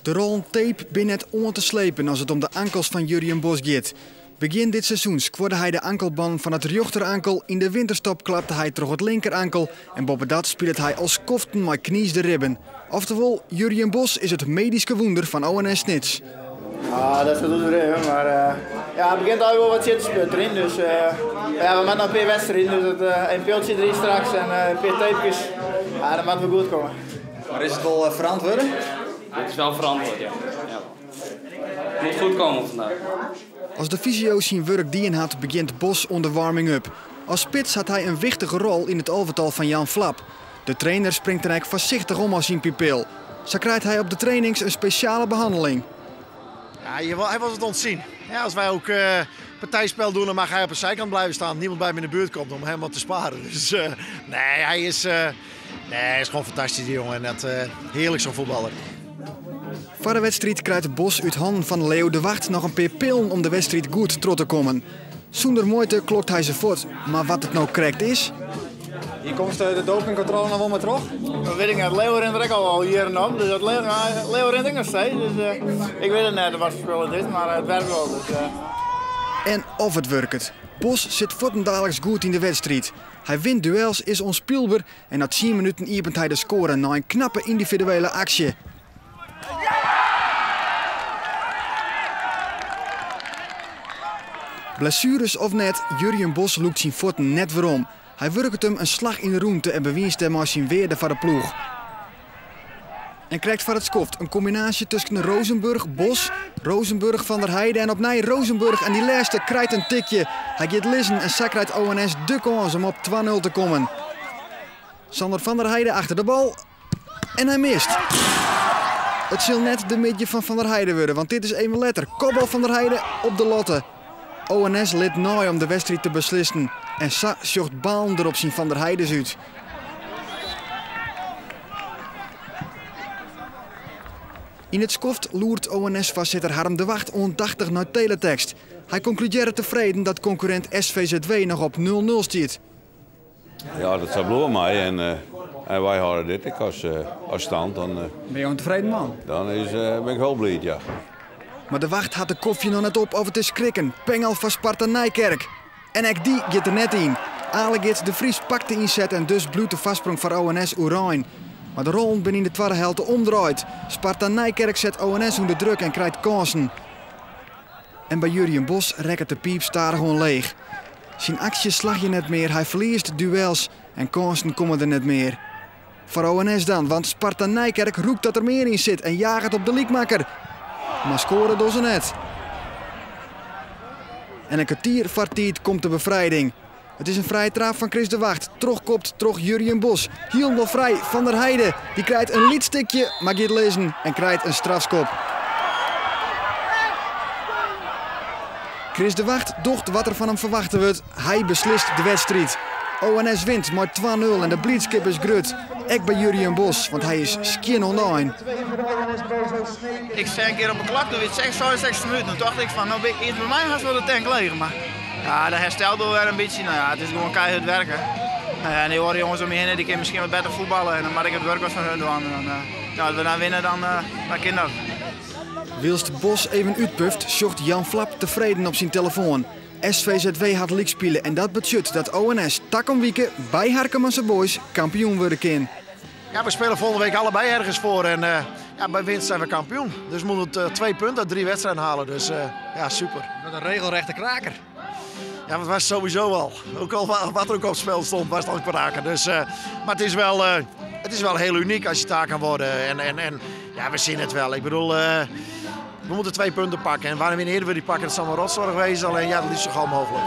De rollen tape binne net oan te slepen as it om de ankels fan Jurjen Bos giet. Begjin dit seizoen skuorde hy de ankelbannen fan it rjochterankel, yn de winterstop klapte hy troch it linkerankel en boppedat spilet hy al skoften mei kniesde ribben. Oftewol, Jurjen Bos is it medyske wûnder fan ONS Snits. Ja, dat is wat oerdreven, mar ja, it begjint alwer wol wat tsjin te sputterjen. Dus ja, we moatte noch in pear wedstriden, dus dat, in piltsje deryn straks en in pear tapejes. Ja, dan moatte we goed komme. Maar is it wol ferantwurde? Dit is wel verantwoord, ja. ja. Moet goed komen vandaag. As de fysio syn wurk dien hat, begjint Bos oan de warming-up. As spits hat hy in wichtige rol yn it alvetal fan Jan Vlap. De trainer springt der ek foarsichtich om as syn pupil. Sa krijt hy op de trainings in spesjale behanneling. Ja, hij was het ontzien. Ja, als wij ook partijspel doen, dan mag hij op de zijkant blijven staan. Niemand bij me in de buurt komt om hem wat te sparen. Dus nee, hij is, nee, hij is gewoon fantastisch, die jongen. En dat, heerlijk zo'n voetballer. Foar de wedstriid krijt Bos út hannen fan Leo de Wacht noch in pear pillen om de wedstriid goed troch te kommen. Sûnder muoite klokt hy se fuort, mar wat it no krekt is? Hier komt de dopingcontrole noch wol mei troch? Dat wit ik net. Leo rint der ek al jierren op. Dus dat Leo, Leo rint ek noch steeds. Dus ik wit it net wat foar spul it is, mar it werkt wol. Dus. En of it wurket. Bos sit fuortendaliks goed yn de wedstriid. Hy wint duels, is ûnspylber en nei tsien minuten iepent hy de skoare nei in knappe yndividuele aksje. Blessueres of net, Jurjen Bos lûkt syn fuotten net werom. Hy wurket him in slach yn de rûnte en bewiist dêrmei syn wearde foar de ploech. En krekt foar it skoft in kombinaasje tusken Rozenburg, Bos, Rozenburg, Van der Heide en opnij Rozenburg en dy lêste krijt in tikje. Hy giet lizzen en sa krijt ONS de kâns om op 2-0 te kommen. Sander van der Heide achter de bal en hy mist. It sil net de middei fan Van der Heide wurde, want dit is even letter. Kopbal Van der Heide op de latte. ONS lit nei om de wedstriid te beslissen en sa sjocht balen der op syn Van der Heides út. Yn it skoft loert ONS-foarsitter Harm de Wacht oandachtich nei teletekst. Hy konkludearret tefreden dat konkurrint SVZW noch op 0-0 stiet. Ja, dat sa bliuwe mei en en wy hâlde dit ek as as stand. Dan Binne jo in tefreden man? Dan is, bin ik hiel bliid, ja. Mar de Wacht hat de kofje noch net op of it is skrikken. Pengel foar Sparta Nijkerk. En ek dy giet der net yn. Ale Geerts de Vries pakt de ynset en dus bliuwt de foarsprong foar ONS oerein. Mar de rollen binne yn de twadde helte omdraaid. Sparta Nijkerk set ONS ûnder druk en krijt kânsen. En by Jurjen Bos rekket de piip stadichoan leech. Syn aksjes slagje net mear, hy ferliest duels en kânsen komme der net mear. Foar ONS dan, want Sparta Nijkerk rûkt dat der mear yn sit en jaget op de lykmakker. Mar skoare dogge se net. En in kertier foar tiid komt de befrijding. It is in frije traap fan Chris de Wacht, trochkopt troch Jurjen Bos. Hielendal frij Van der Heide. Dy krijt in lyts stikje, mar giet lizzen en krijt in strafskop. Chris de Wacht docht wat der fan him ferwachte wurdt, hy beslist de wedstriid. ONS wint mei 2-0 en de blydskip is grut. Ek by Jurjen Bos, want hy is skjin oan de ein. Ik seach in kear op 'e klok, doe wie it 66 minuten. Toen tocht ik fan, no is by my hast wol de tank leech. Mar ja, dat herstelt wol wer in bytsje. No ja, it is gewoan keihard werken. No ja, en dy oare jonges om my hinne, dy kinne miskien wat better fuotballe en dan moat ik it wurk wat foar hun dwaan. En dan, ja, as we dan winne, dan, dan kin dat. Wylst Bos even útpuft, sjocht Jan Vlap tefreden op syn telefoan. SVZW hat lykspile en dat betsjut dat ONS takom wike by Harkemase Boys kampioen wurde kin. Ja, we spelen volgende week allebei ergens voor en uh, ja, bij winst zijn we kampioen. Dus we moeten uh, twee punten uit drie wedstrijden halen. Dus uh, ja, super. Wat een regelrechte kraker. Ja, dat was sowieso al. Ook al wat er ook op het spel stond, was het al een kraker. Dus, maar het is, wel, het is wel heel uniek als je het daar kan worden. En, en, en ja, we zien het wel. Ik bedoel, we moeten twee punten pakken. En wanneer we die pakken, dat zal een rotzorg wezen. Alleen ja, dat liefst zo gauw mogelijk.